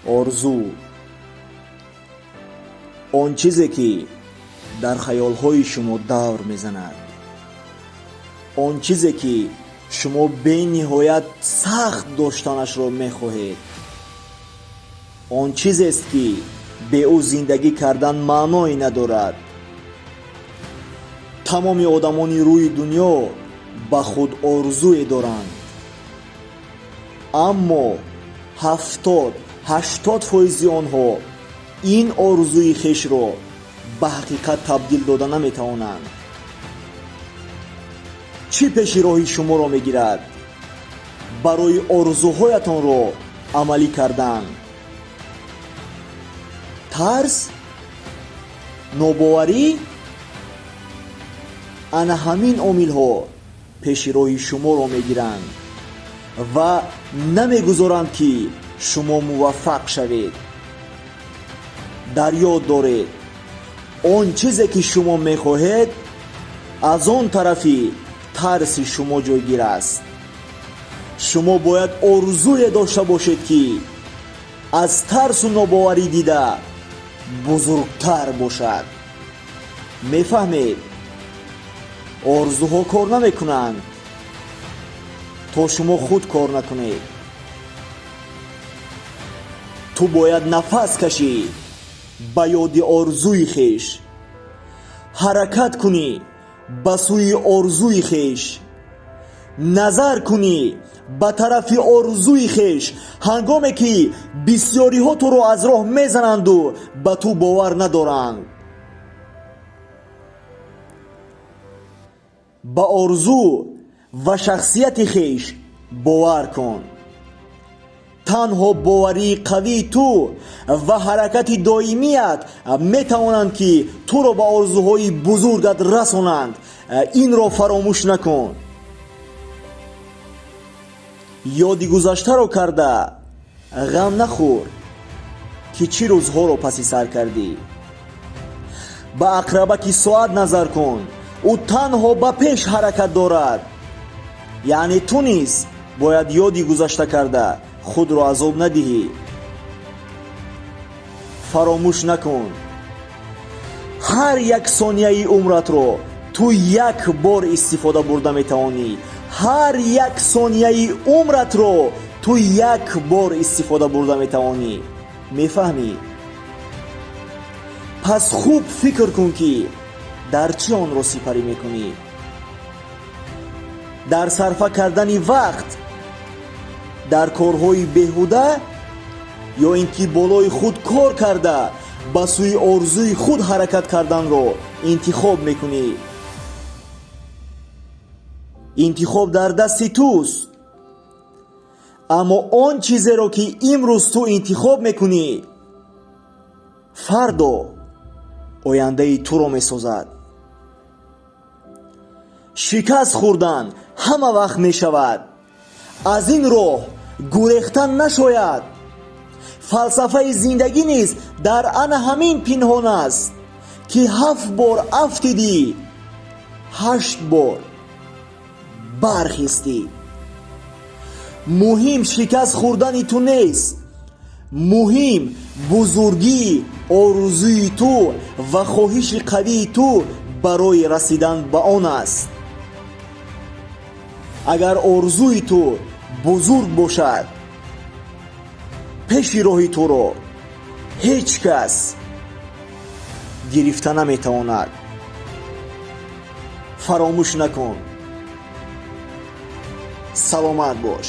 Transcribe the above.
Орзу — он чизе, ки дар хаёлҳои шумо давр мезанад, он чизе, ки шумо бениҳоят сахт доштанашро мехоҳед, он чизест, ки бе ӯ зиндагӣ кардан маъное надорад. Тамоми одамони рӯи дунё ба худ орзуе доранд, аммо 70-80 фоизи онҳо ин орзуи хешро ба ҳақиқат табдил дода наметавонанд. Чӣ пеши роҳи шуморо мегирад барои орзуҳоятонро амалӣ кардан? Тарс, нобоварӣ? Ана ҳамин омилҳо пеши роҳи шуморо мегиранд ва намегузоранд, ки шумо муваффақ шавед. Дар ёд доред: он чизе, ки шумо мехоҳед, аз он тарафи тарси шумо ҷойгир аст. Шумо бояд орзуе дошта бошед, ки аз тарсу нобоварӣ дида бузургтар бошад. Мефаҳмед, орзуҳо кор намекунанд, то шумо худ кор накунед. Ту бояд нафас кашӣ ба ёди орзуи хеш, ҳаракат кунӣ ба сӯи орзуи хеш, назар кунӣ ба тарафи орзуи хеш, ҳангоме ки бисьёриҳо туро аз роҳ мезананду ба ту бовар надоранд. Ба орзу ва шахсияти хеш бовар кун. Танҳо боварии қавии ту ва ҳаракати доимият метавонанд, ки туро ба орзуҳои бузургат расонанд. Инро фаромӯш накун. Ёди гузаштаро карда ғам нахӯр, ки чӣ рӯзҳоро паси сар кардӣ. Ба ақрабаки соат назар кун: ӯ танҳо ба пеш ҳаракат дорад. Яъне ту низ бояд ёди гузашта карда худро азоб надиҳӣ. Фаромӯш накун: ҳар як сонияи умратро ту як бор истифода бурда метавонӣ. Ҳар як сонияи умратро ту як бор истифода бурда метавонӣ. Мефаҳмӣ? Пас хуб фикр кун, ки дар чӣ онро сипарӣ мекунӣ: дар сарфа кардани вақт дар корҳои беҳуда ё ин ки болои худ кор карда, ба сӯи орзуи худ ҳаракат карданро интихоб мекунӣ. Интихоб дар дасти туст, аммо он чизеро, ки имрӯз ту интихоб мекунӣ, фардо ояндаи туро месозад. Шикаст хӯрдан ҳама вақт мешавад, аз ин роҳ гурехтан нашояд. Фалсафаи зиндагӣ низ дар ана ҳамин пинҳон аст, ки ҳафт бор афтидӣ, ҳашт бор бархестӣ. Муҳим шикаст хӯрдани ту нест, муҳим бузургии орзуи ту ва хоҳиши қавии ту барои расидан ба он аст. Агар орзуи ту бузург бошад, пеши роҳи туро ҳеҷ кас гирифта наметавонад. Фаромӯш накун. Саломат бош.